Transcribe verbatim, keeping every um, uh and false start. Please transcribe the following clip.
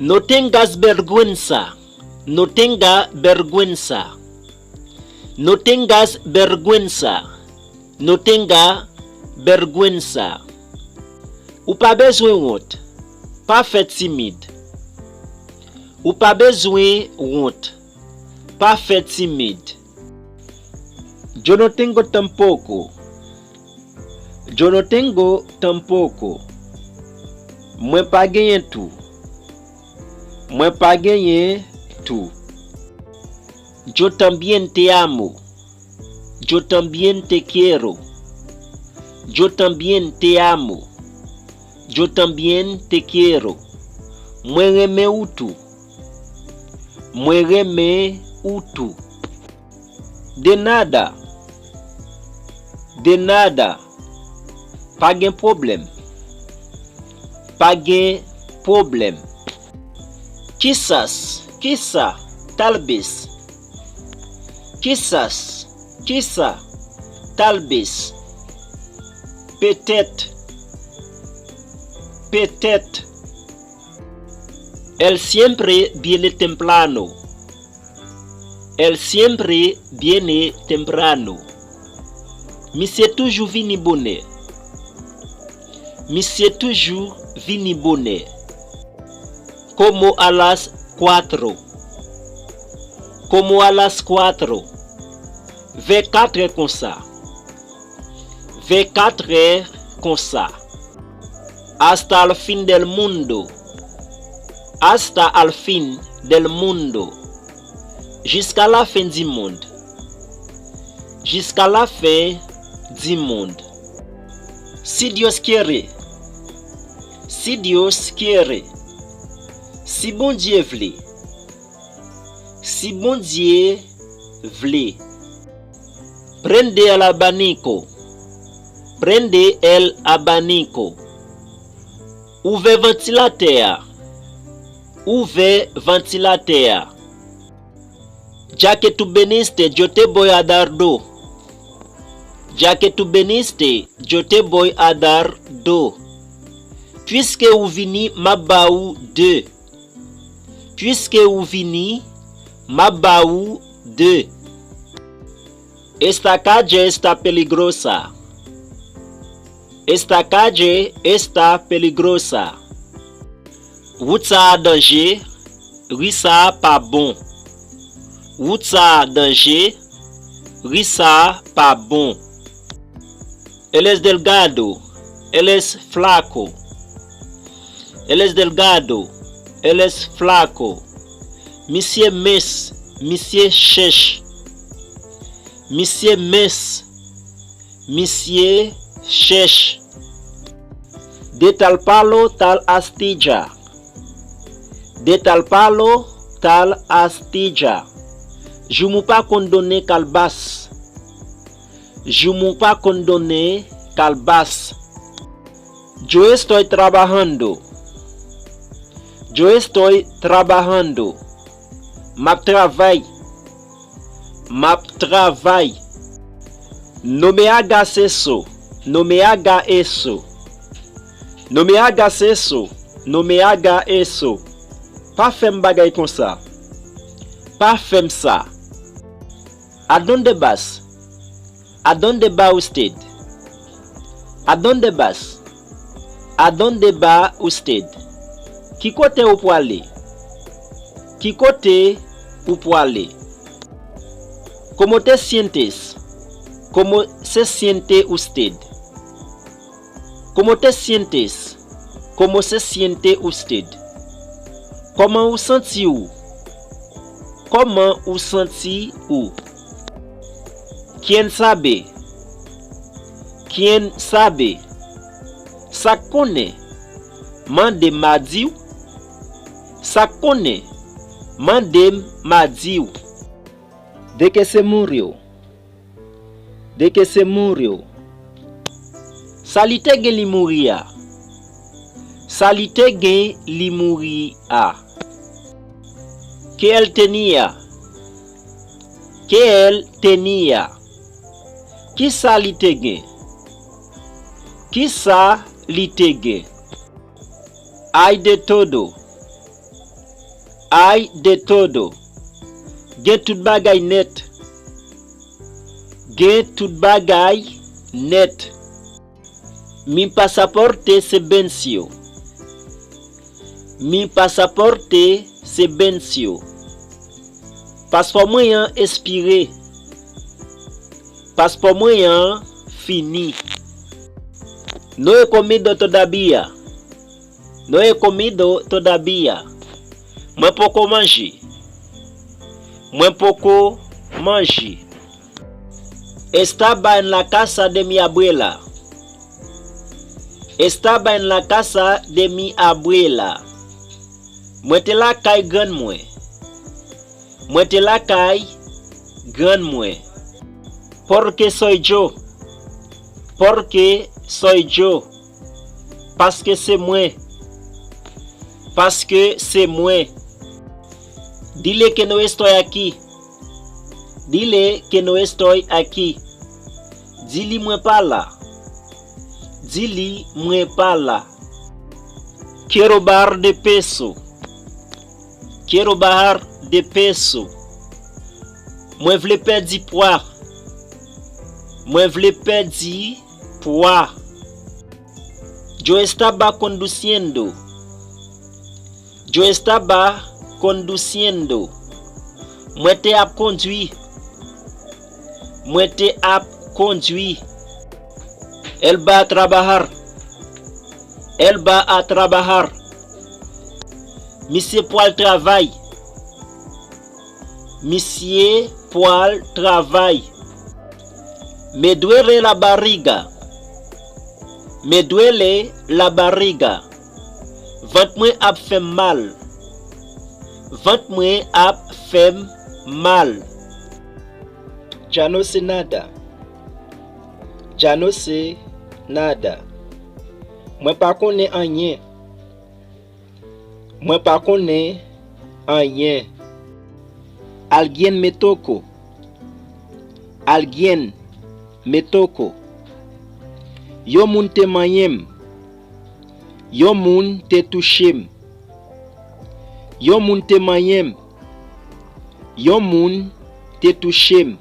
No tengas vergüenza. No tenga vergüenza. No tengas vergüenza. No tenga vergüenza. Ou pa bezwen wont. Pa fè timid. Ou pa bezwen wont. Pa fè timid. Yo no tengo tampoco. Yo no tengo tampoco. Mwen pa genyen tou. Mwen pa genyen tou. Yo también te amo. Yo también te quiero. Yo también te amo. Yo también te quiero. Mwen renmen ou tou. Mwen renmen ou tou. De nada. De nada. Pa gen pwoblèm. Pa gen pwoblèm. Quizás, quizá, tal vez. Quizás, quizá, tal vez. Petèt. Petèt. Él siempre viene temprano. Él siempre viene temprano. Misye toujou vini bonè. Misye toujou vini bonè. Como a las cuatro. Como a las cuatro. Vè katrè konsa. Vè katrè konsa. Hasta el fin del mundo. Hasta el fin del mundo. Jiska lafen di mond. Jiska lafen di mond. Si Dios quiere. Si Dios quiere. Si Bondye vle. Si Bondye vle. Prende el abanico. Prende el abanico. Ouvè vantilatè a. Ouvè vantilatè a. Ya que tú viniste, yo te voy a dar dos. Ya que tú viniste, yo te voy a dar dos. Piske ou vini, m ap ba ou de. Piske ou vini, m ap ba ou de. Esta calle está peligrosa. Esta calle está peligrosa. Wout sa a danje, ri sa a pa bon. Wout sa a danje, ri sa a pa bon. Él es delgado, él es flaco. Él es delgado, él es flaco. Misye mens, misye chèch. Misye mens, misye chèch. De tal palo, tal astilla. De tal palo, tal astilla. Joumou pa konn donnen kalbas. Joumou pa konn donnen kalbas. Yo estoy trabajando. Yo estoy trabajando. M ap travay. M ap travay. No me hagas eso. No me haga eso. No me hagas eso. No me haga eso. Pa fè m bagay konsa. Pa fè m sa. Adonde vas? Adonde va usted? Adonde vas? Adonde va usted? Ki kote ou pwale? Ki kote ou pwale? ¿Cómo te sientes? ¿Cómo se siente usted? ¿Cómo te sientes? ¿Cómo se siente usted? Kòman ou santi ou? Kòman ou santi ou? ¿Quién sabe? ¿Quién sabe? Sa k konnen? Mande m ma di w. Sa k konnen? Mande m ma di w. ¿De qué se murió? ¿De qué se murió? Sa li te gen li mouri a? Sa li te gen li mouri a? ¿Qué él tenía? ¿Qué él tenía? Kisa li te gen? Kisa li te gen? Hay de todo. Hay de todo. Gen tout bagay nèt. Gen tout bagay nèt. Mi pasaporte se venció. Mi pasaporte se venció. Paspò mwen an espire. Paspò mwen an fini. No he comido todavía. No he comido todavía. Mwen poko manje. Mwen poko manje. Estaba en la casa de mi abuela. Estaba en la casa de mi abuela. Mwen te lakay grann mwen. Mwen te lakay grann mwen. Porque soy yo. Porque soy yo. Paske se mwen. Paske se mwen. Dile que no estoy aquí. Dile que no estoy aquí. Di li mwen pa la. Di li mwen pa la. Quiero bajar de peso. Quiero bajar de peso. Mwen vle pèdi pwa. Mwen vle pèdi pwa. Yo estaba conduciendo. Yo estaba conduciendo. Mwen te ap kondwi. Mwen te ap kondwi. Él va a trabajar. Él va a trabajar. Misye pwal travay. Misye pwal travay. Me duele la barriga. Me duele la barriga. Vant mwen ap fè m mal. Vant mwen ap fè m mal. Ya no sé nada. Ya no sé nada. Mwen pa konnen anyen. Mwen pa konnen anyen. Alguien me tocó. Alguien me tocó. Yon moun te manyen m. Yon moun te touche m. Yon moun te manyen m. Yon moun te touche m.